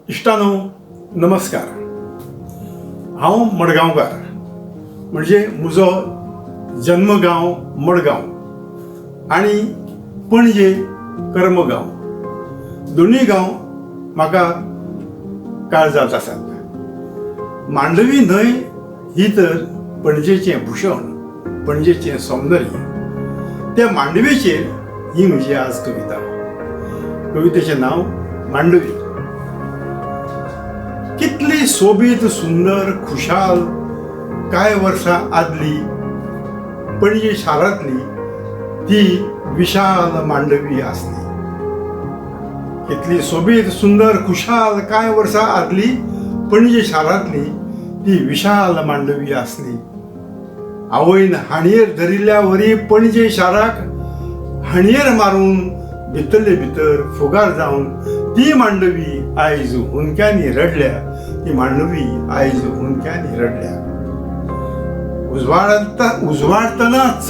इश्टानो नमस्कार. हांव मडगांवकार, म्हणजे म्हजो जन्मगांव मडगांव आनी पणजे कर्मगांव, दोनूय गांव म्हाका काळजांत आसात. मांडवी न्हंय ही तर पणजेचें भूषण, पणजेचें सौंदर्य. त्या मांडवीचेर ही म्हजी आज कविता. कवितेचें नांव मांडवी. कितली सोबीत, सुंदर, खुशाल कांय वर्सां आदली पणजे शारांतली ती विशाल मांडवी आसली. कितली सोबीत, सुंदर, खुशाल कांय वर्सां आदली पणजे शारांतली ती विशाल मांडवी आसली. आवयन हांडयेर धरिल्ल्या वरी पणजे शाराक हांडयेर मारून भितरले भितर फुगार जावन ती मांडवी आयज हुंदक्यांनी रडल्या. ती मांडवी आयज हुंदक्यांनी रडल्या. उजवाडता उजवाडतनाच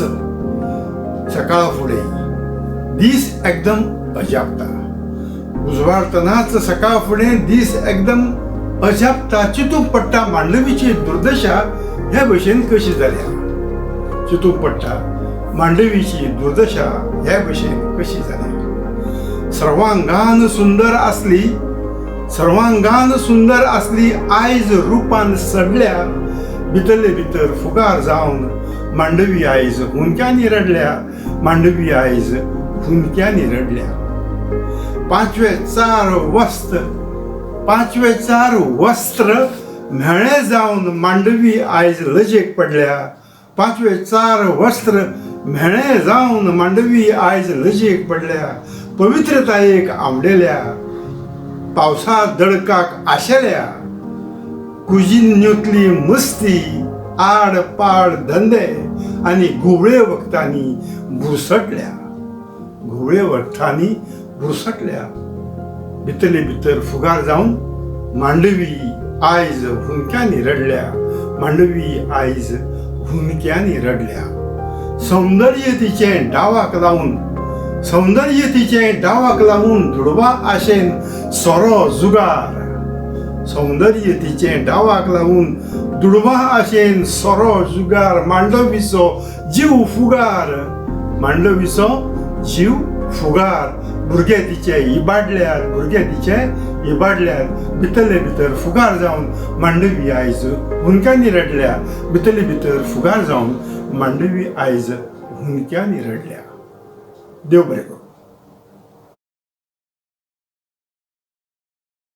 सकाळ फुडें दीस एकदम अजापता. उजवाडतनाच सकाळ फुडें दीस एकदम अजापता. चिंतूंक पडटा, मांडवीची दुर्दशा हे भशेन कशी जाल्या. चिंतूंक पडटा, मांडवीची दुर्दशा हे भशेन कशी जाल्या. सर्वांगान सुंदर आसली, सर्वांगान सुंदर आसली, आयज रुपान सडल्या. भितरले भितर फुगार जावन मांडवी आयज हुंदक्यांनी रडल्या. मांडवी आयज हुंदक्यांनी रडल्या. पांचवे चार वस्त्र, पांचवे चार वस्त्र म्हेळे जावन मांडवी आयज लजेक पडल्या. पांचवे चार वस्त्र म्हेळे जावन मांडवी आयज लजेक पडल्या. पवित्रतायेक आंवडेल्या, पावसा दडकाक आशेल्या, कुजिन्यूतली मस्ती, आड पाड धंदे आनी घुंवळे वखदांनी बुरसटल्या. घुंवळे वखदांनी बुरसटल्या. भितरले भितर फुगार जावन मांडवी आयज हुंदक्यांनी रडल्या. मांडवी आयज हुंदक्यांनी रडल्या. सौंदर्य तिचें डावाक लावन, सौंदर्य तिचें डावाक लावन दुडवा आशेन सोरो जुगार. सौंदर्य तिचें डावाक लावन दुडवा आशेन सोरो जुगार. मांडवीचो जीव फुगार, मांडवीचो जीव फुगार. भुरगे तिचे इबाडल्यार, भुरगे तिचे इबाडल्यार. भितरले भितर फुगार जावन मांडवी आयज हुंदक्यांनी रडल्या. भितरले भितर फुगार जावन मांडवी आयज हुंदक्यांनी रडल्या. देव बरें करूं.